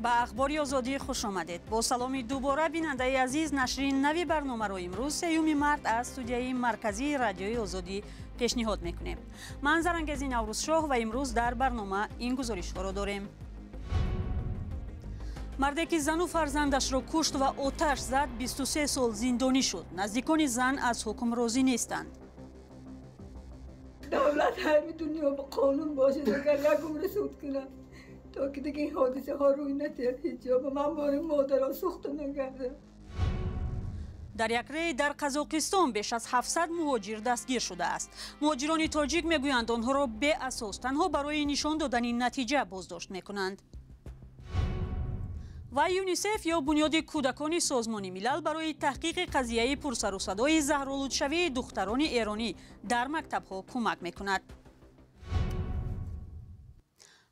Ба Ахбори Озодӣ хуш омадед. Бо саломи дубора, бинандаи азиз, нашри нави барномаро имрӯз, 3 март, аз студияи марказии Радиои Озодӣ пешниҳод мекунем. Ман Зарангези Наврӯзшоҳ ва имрӯз дар барнома ин гузоришҳоро дорем. Марде, ки зану фарзандашро кушт ва оташ зад, 23 сол зиндонӣ шуд. Наздикони зан аз ҳукм розӣ нестанд. Давлат ҳами дунё ба қонун бошад, агар як умри суд кунад, то ки дига ин ҳодисаҳо рӯй натиҳад ҳеҷ ҷо ба ман бори модаро сӯхта нагардам. Дар як рейд дар Қазоқистон беш аз 700 муҳоҷир дастгир шудааст. Муҳоҷирони тоҷик мегӯянд, онҳоро беасос, танҳо барои нишон додани натиҷа боздошт мекунанд. Ва ЮНИСЕФ ё Бунёди кӯдакони Созмони Милал барои таҳқиқи қазияи пурсарусадои заҳролудшавии духтарони эронӣ дар мактабҳо кӯмак мекунад.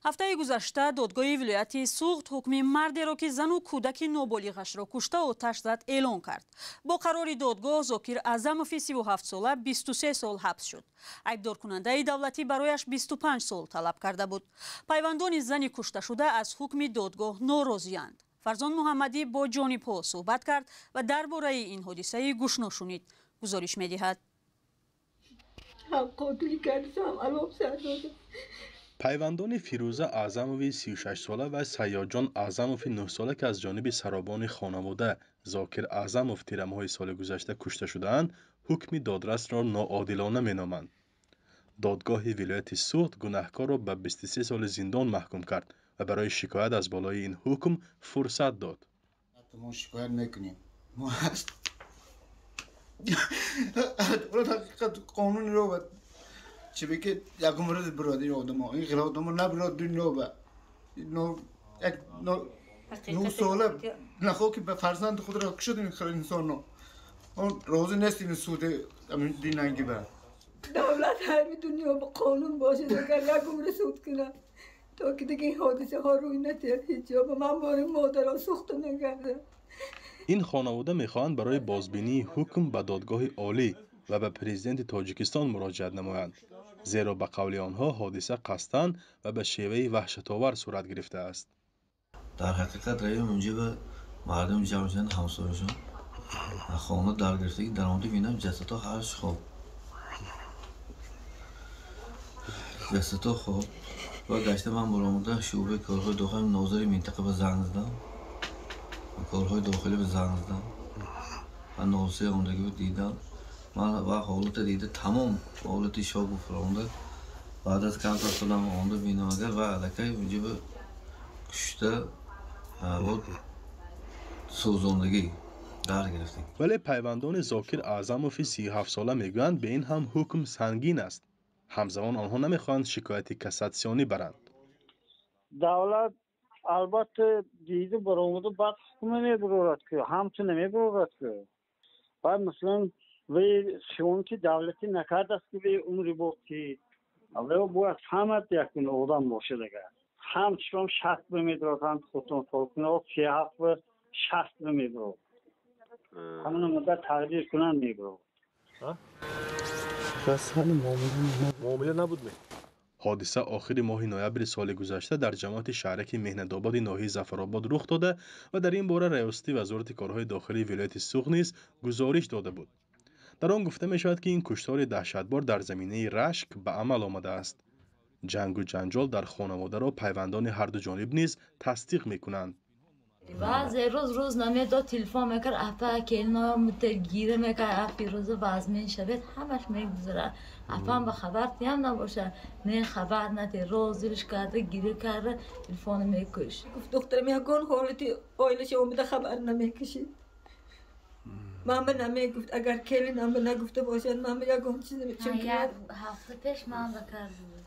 Ҳафтаи гузашта додгоҳи вилояти Суғд ҳукми мардеро, ки зану кӯдаки ноболиғашро кушта, оташ зад, эълон кард. Бо қарори додгоҳ Зокир Аъзамови 37сола 23 сол ҳабс шуд. Айбдоркунандаи давлатӣ барояш 25 сол талаб карда буд. Пайвандони зани кушташуда аз ҳукми додгоҳ норозианд. Фарзон Муҳаммадӣ бо ҷонибҳо суҳбат кард ва дар бораи ин ҳодисаи гӯшношунид гузориш медиҳад. Ҳам қотилӣ кардам, ҳам алов сар додам. Пайвандони Фирӯза Аъзамови 36сола ва Сайёдҷон Аъзамови 9сола, ки аз ҷониби саробони хонавода Зокир Аъзамов тирамоҳи соли гузашта кушта шудаанд, ҳукми додрасро ноодилона меноманд. Додгоҳи вилояти Суғд гунаҳкорро ба 23 соли зиндон маҳкум кард ва барои шикоят аз болои ин ҳукм фурсат дод. Мо шикоят мекунем. Мо ҳақиқат қонунро чӣ ки ягон рӯз бирод ин одамо, ин хел одамо набирод дунё ба як 9 сола нахо ки ба фарзанди худро кушад. Ин хел инсоно мо розӣ нестем суди динанги ба. Давлат ҳами дунё ба қонун бошад, агар як умри суд кунад, то ки дига ин ҳодисаҳо рӯй натиҳад ҳеҷ ҷо ба ман бори модаро сӯхта нагардам. Ин хонавода мехоҳанд барои бозбинии ҳукм ба Додгоҳи Олӣ ва ба Президенти Тоҷикистон муроҷиат намоянд, зеро, ба қавли онҳо, ҳодиса қасдан ва ба шеваи ваҳшатовар сурат гирифтааст. Дар ҳақиқат раём унҷа ба мардум ҷамъ шуданд, ҳамсояшон хона дар гирифтагӣ даромада бинам, ҷасадҳо ҳараш хоб, ҷасадҳо хоб. Ва гашта ман баромада шӯъбаи корҳои дохили, нозири минтақа ба занг задам, корҳои дохилӣ ба занг задам ва нозири омдагӣ дидам ман ва ҳолата дида, тамом ҳолати шоку фуромда. Баъд аз камтар худам омда бинам, агар ва аллакай унҷа ба кушта вот сӯзондагӣ дар гирифтагӣ. Вале пайвандони Зокир Аъзамови 37сола мегӯянд, ба ин ҳам ҳукм сангин аст. Ҳамзамон онҳо намехоҳанд шикояти кассатсионӣ баранд. Давлат албатта дида баромада, баъд ҳукма мебарорад ку, ҳамчу намебарорад ку. Баъд, масалан, вай хиёнати давлатӣ накардааст, ки вай умри буд, ки вай бояд фаҳмад, як одам бошад, агар ҳам чишом 60 ба медорад, ҳам худтон солкуно 37 ба 60 ба мебарод, ҳамона муддат тақдир кунанд, мебарод. Муомила набуд ме? Ҳодиса охири моҳи ноябри соли гузашта дар ҷамоати шаҳраки Меҳнатободи ноҳияи Зафаробод рух дода ва дар ин бора Раёсати Вазорати корҳои дохилии вилояти Суғд низ гузориш дода буд. Дар он гуфта мешавад, ки ин куштори даҳшатбор дар заминаи рашк ба амал омадааст. Ҷангу ҷанҷол дар хонаводаро пайвандони ҳарду ҷониб низ тасдиқ мекунанд. Баъзе рӯз рӯз намедод, телефон мекард: «Апа, келиноям гира мекард, а Фирӯза вазмин шавед, ҳамаш мегузарад, апам ба хабар тиям набошад, не хабар наде». Розилиш карда, гира карда, телефоно мекушт. Гуфт, духтарам ягон ҳолати оилаша омада хабар намекашид, ман ба намегуфт, агар келинам ба нагуфта бошад, ман ба ягон чиз. Чунки як ҳафта пеш ман ба карда буд.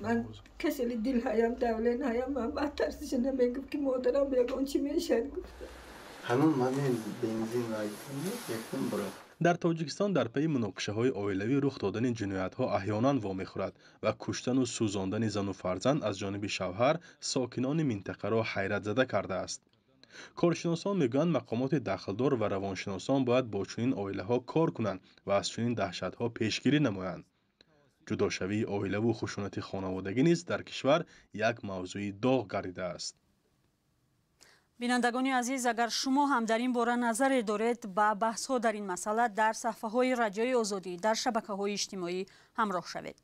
Ман касали дил ҳаям, давлен ҳаям, ман баъд тарсиша намегуфт, ки модарам ба ягон чӣ мешад гуфта. Ҳамон мамин бензин якум бурад. Дар Тоҷикистон дар пайи муноқишаҳои оилавӣ рух додани ҷиноятҳо аҳёнан вомехӯрад ва куштану сӯзондани зану фарзанд аз ҷониби шавҳар сокинони минтақаро ҳайратзада кардааст. Коршиносон мегӯянд, мақомоти дахлдор ва равоншиносон бояд бо чунин оилаҳо кор кунанд ва аз чунин даҳшатҳо пешгирӣ намоянд. Ҷудошавии оилаву хушунати хонаводагӣ низ дар кишвар як мавзӯи доғ гардидааст. Бинандагони азиз, агар шумо ҳам дар ин бора назаре доред, ба баҳсҳо дар ин масъала дар саҳифаҳои Радиои Озодӣ дар шабакаҳои иҷтимоӣ ҳамроҳ шавед.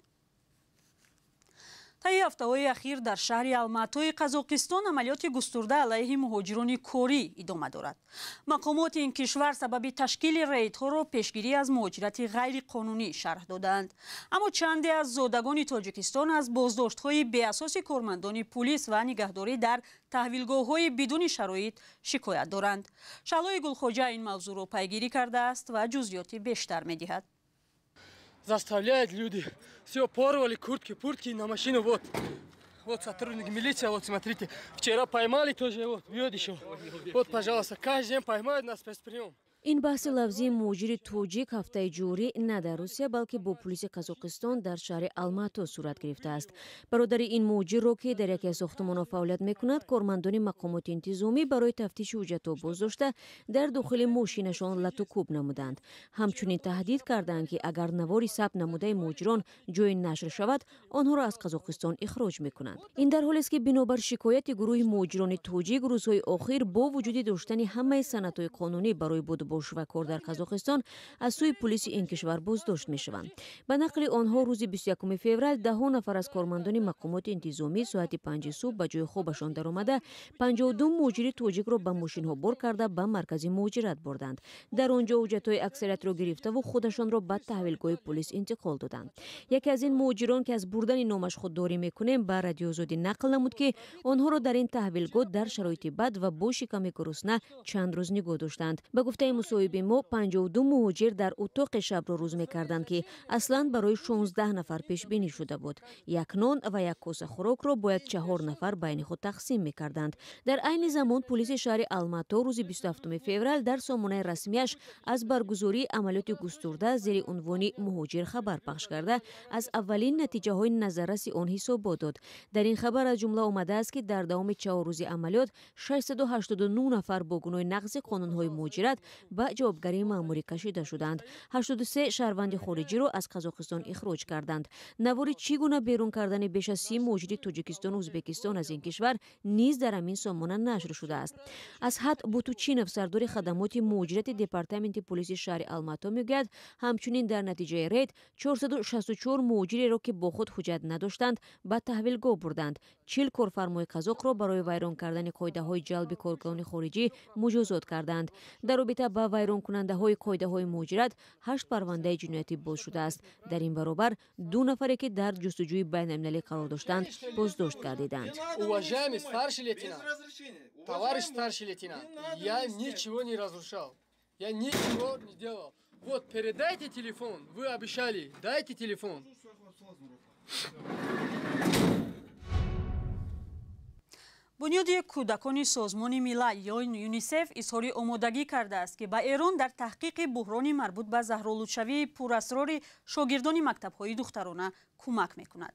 Таи ҳафтаҳои ахир дар шаҳри Алматои Қазоқистон амалиёти густурда алайҳи муҳоҷирони корӣ идома дорад. Мақомоти ин кишвар сабаби ташкили рейдҳоро пешгирӣ аз муҳоҷирати ғайриқонунӣ шарҳ додаанд. Аммо чанде аз зодагони Тоҷикистон аз боздоштҳои беасоси кормандони пулис ва нигаҳдорӣ дар таҳвилгоҳҳои бидуни шароит шикоят доранд. Шаҳлои Гулхоҷа ин мавзӯъро пайгирӣ кардааст ва ҷузъиёти бештар медиҳад. Заставляют люди. Все, порвали куртки, пуртки на машину, вот. Вот сотрудник милиции, вот смотрите. Вчера поймали тоже, вот, бьет еще. Вот, пожалуйста, каждый день поймают нас спецприем. Ин баҳси лафзии муҳоҷири тоҷик ҳафтаи ҷорӣ на дар Русия, балки бо пулиси Қазоқистон дар шаҳри Алмато сурат гирифтааст. Бародари ин муҳоҷирро, ки дар яке аз сохтумонҳо фаъолият мекунад, кормандони мақомоти интизомӣ барои тафтиши ҳуҷҷатҳо боздошта, дар дохили мошинашон латукӯб намуданд. Ҳамчунин таҳдид карданд, ки агар навори сабт намудаи муҳоҷирон ҷои нашр шавад, онҳоро аз Қазоқистон ихроҷ мекунанд. Ин дар ҳолест, ки бинобар шикояти гурӯҳи муҳоҷирони тоҷик, рӯзҳои охир бо вуҷуди доштани ҳамаи санадҳои қонунӣ барои будубош ва кор дар Қазоқистон аз сӯи пулиси ин кишвар боздошт мешаванд. Ба нақли онҳо, рӯзи 21 феврал даҳо нафар аз кормандони мақомоти интизомӣ соати 5 субҳ ба ҷои хобашон даромада, 52 муҳоҷири тоҷикро ба мошинҳо бор карда ба маркази муҳоҷират бурданд. Дар он ҷо ҳуҷҷатҳои аксариятро гирифтаву худашонро ба таҳвилгоҳи пулис интиқол доданд. Яке аз ин муҳоҷирон, ки аз бурдани номаш худдорӣ мекунем, ба Радиои Озодӣ нақл намуд, ки онҳоро дар ин таҳвилгоҳ дар шароити бад ва бо шиками гурусна чанд рӯз нигоҳ доштанд. Ба гуфтаи мусоҳиби мо, 52 муҳоҷир дар утоқи шабро рӯз мекарданд, ки аслан барои 16 нафар пешбинӣ шуда буд. Як нон ва як коса хӯрокро бояд 4 нафар байни худ тақсим мекарданд. Дар айни замон пулиси шаҳри Алмато рӯзи 27 феврал дар сомонаи расмияш аз баргузории амалиёти густурда зери унвони муҳоҷир хабар пахш карда, аз аввалин натиҷаҳои назарраси он ҳисобот дод. Дар ин хабар аз ҷумла омадааст, ки дар давоми 4 рӯзи амалиёт 689 нафар бо гуноҳи нақзи қонунҳои муҳоҷират ба ҷавобгарии маъмурӣ кашида шуданд. 83 шаҳрванди хориҷиро аз Қазоқистон ихроҷ карданд. Навори чӣ гуна берун кардани беш аз 30 муҳоҷири Тоҷикистону Ӯзбекистон аз ин кишвар низ дар ҳамин сомона нашр шудааст. Асҳат Бутучинов, сардори хадамоти муҳоҷирати департаменти пулиси шаҳри Алмато, мегӯяд, ҳамчунин дар натиҷаи рейд 464 муҳоҷиреро, ки бо худ ҳуҷҷат надоштанд, ба таҳвилгоҳ бурданд. 40 корфармои қазоқро барои вайрон кардани қоидаҳои ҷалби коргарони хориҷӣ муҷозот карданд. Дар робита ба вайронкунандаҳои қоидаҳои муҳоҷират 8 парвандаи ҷиноятӣ боз шудааст. Дар ин баробар 2 нафаре, ки дар ҷустуҷӯи байналмилалӣ қарор доштанд, боздошт гардиданд. Уважаемый старший лейтенант, товарищ старший лейтенант, я ничего не разрушал, я ничего не делал. Вот, передайте телефон, вы обещали, дайте телефон. Бунёди кӯдакони Созмони Милал ё ЮНИСЕФ изҳори омодагӣ кардааст, ки ба Эрон дар таҳқиқи буҳрони марбут ба заҳролудшавии пурасрори шогирдони мактабҳои духтарона кӯмак мекунад.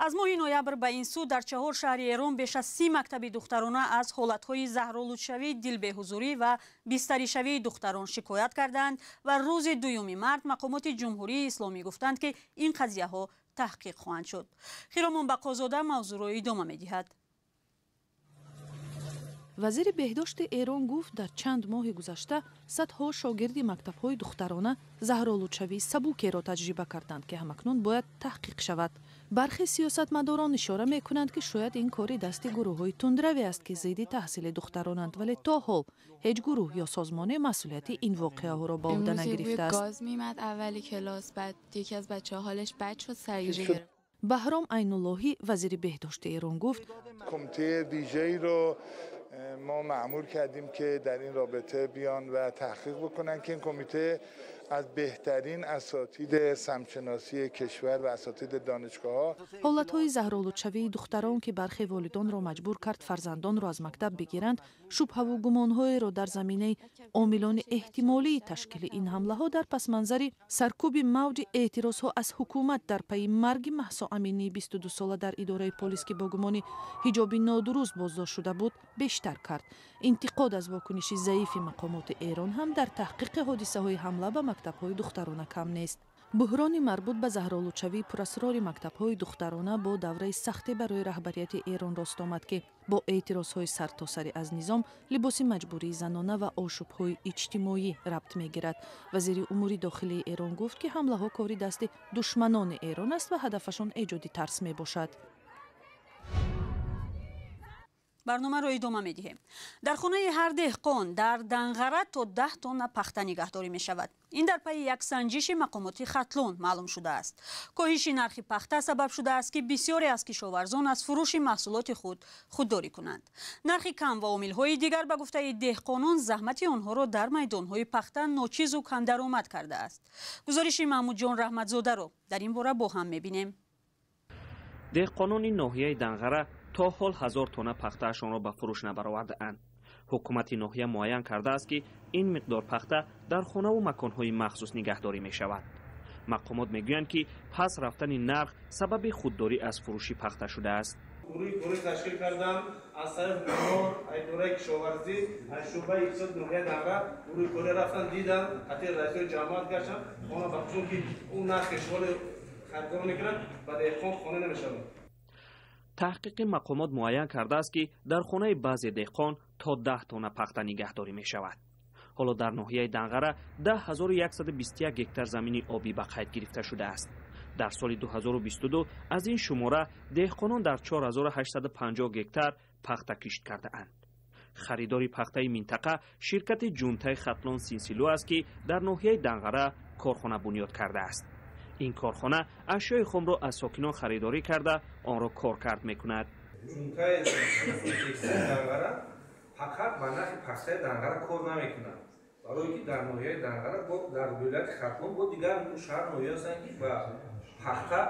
Аз моҳи ноябр ба ин сӯ дар 4 шаҳри Эрон беш аз 30 мактаби духтарона аз ҳолатҳои заҳролудшавӣ, дилбеҳузурӣ ва бистаришавии духтарон шикоят кардаанд ва рӯзи 2 март мақомоти Ҷумҳурии Исломӣ гуфтанд, ки ин қазияҳо таҳқиқ хоҳанд шуд. Хиромон Бақозода мавзӯъро идома медиҳад. Вазири беҳдошти Эрон гуфт, дар чанд моҳи гузашта садҳо шогирди мактабҳои духтарона заҳролудшавии сабукеро таҷриба карданд, ки ҳамакнун бояд таҳқиқ шавад. Бархе сиёсатмадорон ишора мекунанд, ки шояд ин кори дасти гурӯҳҳои тундраве аст, ки зидди таҳсили духтаронанд, вале то ҳол ҳеҷ гурӯҳ ё созмоне масъулияти ин воқеаҳоро ба уҳда нагирифтааст. Баҳром Айнуллоҳӣ, вазири беҳдошти Эрон, гуфт: ما مأمور کردیم که در این رابطه بیان و تحقیق بکنن که این کمیته از بهترین اساتید سمتشناسی کشور و اساتید دانشگاه‌ها. ҳолатҳои заҳролудшавии духтарон, ки бархе волидонро маҷбур кард фарзандонро аз мактаб бигиранд, шубҳаву гумонҳоеро дар заминаи омилони эҳтимолии ташкили ин ҳамлаҳо дар пасманзари саркӯби мавҷи эътирозҳо аз ҳукумат дар пайи марги Маҳсо Аминии 22сола дар идораи полис, ки бо гумони ҳиҷоби нодуруст боздошт шуда буд, бештар кард. Интиқод аз вокуниши заифи мақомоти Эрон ҳам дар таҳқиқи ҳодисаҳои ҳамла ба мактабҳои духтарона кам нест. Буҳрони марбут ба заҳролудшавии пурасрори мактабҳои духтарона бо давраи сахте барои раҳбарияти Эрон рост омад, ки бо эътирозҳои сартосарӣ аз низом, либоси маҷбурии занона ва ошӯбҳои иҷтимоӣ рабт мегирад. Вазири умури дохилии Эрон гуфт, ки ҳамлаҳо кори дасти душманони Эрон аст ва ҳадафашон эҷоди тарс мебошад. Барномаро идома медиҳем. Дар хонаи ҳар деҳқон дар Данғара то 10 тонна пахта нигаҳдорӣ мешавад. Ин дар пайи як санҷиши мақомоти Хатлон маълум шудааст. Коҳиши нархи пахта сабаб шудааст, ки бисёре аз кишоварзон аз фурӯши маҳсулоти худ худдорӣ кунанд. Нархи кам ва омилҳои дигар, ба гуфтаи деҳқонон, заҳмати онҳоро дар майдонҳои пахта ночизу камдаромад кардааст. Гузориши Маҳмудҷон Раҳматзодаро дар ин бора бо ҳам мебинем. Деҳқонони ноҳияи Данғара то ҳол 1000 тонна пахтаашонро ба фурӯш набаровардаанд. Ҳукумати ноҳия муайян кардааст, ки ин миқдор пахта дар хонаву маконҳои махсус нигаҳдорӣ мешавад. Мақомот мегӯянд, ки пас рафтани нарх сабаби худдорӣ аз фурӯши пахта шудааст. Гурӯҳи корӣ ташкил кардам аз тарафи меъмор, идораи кишоварзӣ, аз шӯъбаи иқтисоди ноҳияи Данғара гурӯҳи корӣ рафтан, дидан, қатъи раисои ҷамоат гаштан, она ба чунки он нарх ишғоли харидор мекунанд, ба деҳқон хона намешавад. Таҳқиқи мақомот муайян кардааст, ки дар хонаи баъзе деҳқон то 10 тонна пахта нигаҳдорӣ мешавад. Ҳоло дар ноҳияи Данғара 10121 гектар замини обӣ ба қайд гирифта шудааст. Дар соли 2022 аз ин шумора деҳқонон дар 4850 гектар пахта кишт кардаанд. Харидори пахтаи минтақа ширкати Ҷунтаи Хатлон Синсилу аст, ки дар ноҳияи Данғара корхона бунёд кардааст. Ин корхона ашёи хомро аз сокинон харидорӣ карда, онро коркард мекунад. Ҷунтаи Текстил Данғара фақат ба нархи пахтаи Данғара кор намекунад, барое ки дар ноҳияи Данғара, дар вилояти Хатлон бо дигар шаҳр ноҳия ҳастанд, ки ба пахта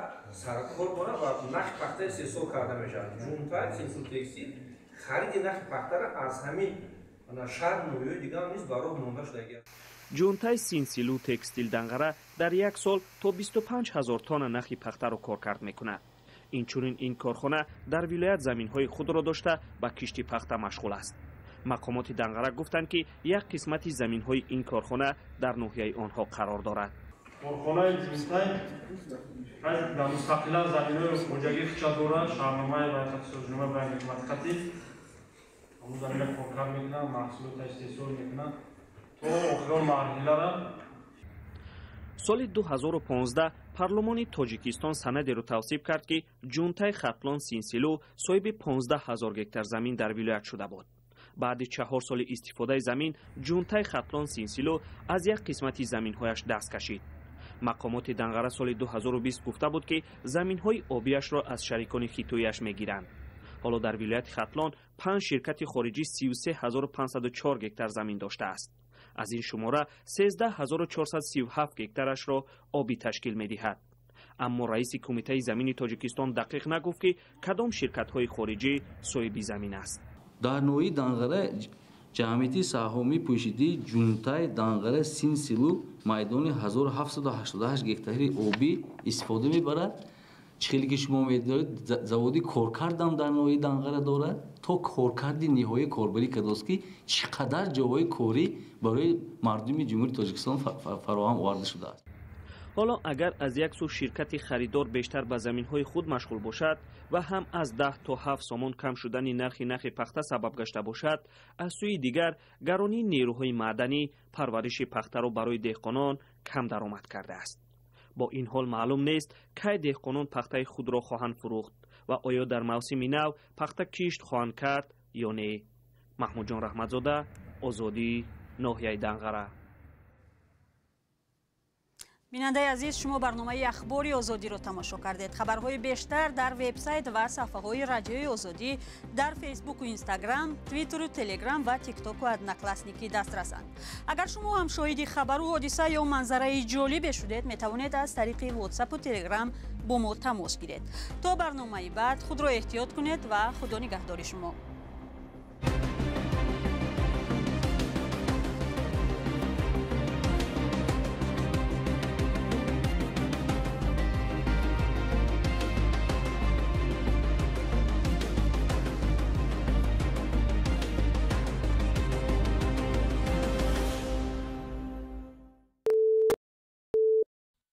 саркор дорад ва нархи пахта истеҳсол карда мешавад. Ҷунтаи Синсил Текстил хариди нархи пахтаро аз ҳамин шаҳр ноҳияҳои дигар низ ба роҳ монда шудагиаст. Ҷунтаи Синсилу Текстил Данғара дар як сол то 25 000 тонна нахи пахтаро коркард мекунад. Инчунин ин корхона дар вилоят заминҳои худро дошта ба кишти пахта машғул аст. Мақомоти Данғара гуфтанд, ки як қисмати заминҳои ин корхона дар ноҳияи онҳо қарор дорад. Корхонаи Ҷунтай дар мустақилан заминҳои хоҷагии худша дорад, шаҳрномаи байниқатисознома байниҳукуматиқатӣ ҳамун замина коркард мекунад, маҳсулота истеҳсол мекунад то охирон марҳилара. Соли 2015 парлумони Тоҷикистон санадеро тавсиф кард, ки Ҷунтаи Хатлон Синсилу соҳиби 15 000 гектар замин дар вилоят шуда буд. Баъди 4 соли истифодаи замин Ҷунтаи Хатлон Синсилу аз як қисмати заминҳояш даст кашид. Мақомоти Данғара соли 2020 гуфта буд, ки заминҳои обияшро аз шарикони хитоияш мегиранд. Ҳоло дар вилояти Хатлон 5 ширкати хориҷӣ 33504 гектар замин доштааст. Аз ин шумора 13437 гектарашро обӣ ташкил медиҳад. Аммо раиси кумитаи замини Тоҷикистон дақиқ нагуфт, ки кадом ширкатҳои хориҷӣ соҳиби замин аст. Дар ноҳияи Данғара ҷамъияти саҳомии пӯшидии Ҷунтай Данғара Синсилу майдони 1788 гектари обӣ истифода мебарад. Чӣ хеле ки шумо медонед, заводи коркардам дар ноҳияи Данғара дорад, то коркарди ниҳоии корбарӣ кардааст, ки чӣ қадар ҷойҳои корӣ барои мардуми Ҷумҳурии Тоҷикистон фароҳам оварда шудааст. Ҳоло агар аз як сӯ ширкати харидор бештар ба заминҳои худ машғул бошад ва ҳам аз 10 то 7 сомон кам шудани нархи нахи пахта сабаб гашта бошад, аз сӯи дигар гаронии нерӯҳои маъданӣ парвариши пахтаро барои деҳқонон кам даромад кардааст. Бо ин ҳол маълум нест, кай деҳқонон пахтаи худро хоҳанд фурӯхт ва оё дар мавсими нав пахта кишт хоҳанд кард ё не. Маҳмудҷон Раҳматзода, Озодӣ, ноҳияи Данғара. Бинандаи азиз, шумо барномаи Ахбори Озодиро тамошо кардед. Хабарҳои бештар дар вебсайт ва саҳфаҳои Радиои Озодӣ дар Фейсбуку Инстаграм, Твиттеру Телеграм ва Тиктоку Одноклассники дастрасанд. Агар шумо ҳам шоҳиди хабару ҳодиса ё манзараи ҷолибе шудед, метавонед аз тариқи Ватсапу Телеграм бо мо тамос гиред. То барномаи баъд худро эҳтиёт кунед ва Худо нигаҳдори шумо.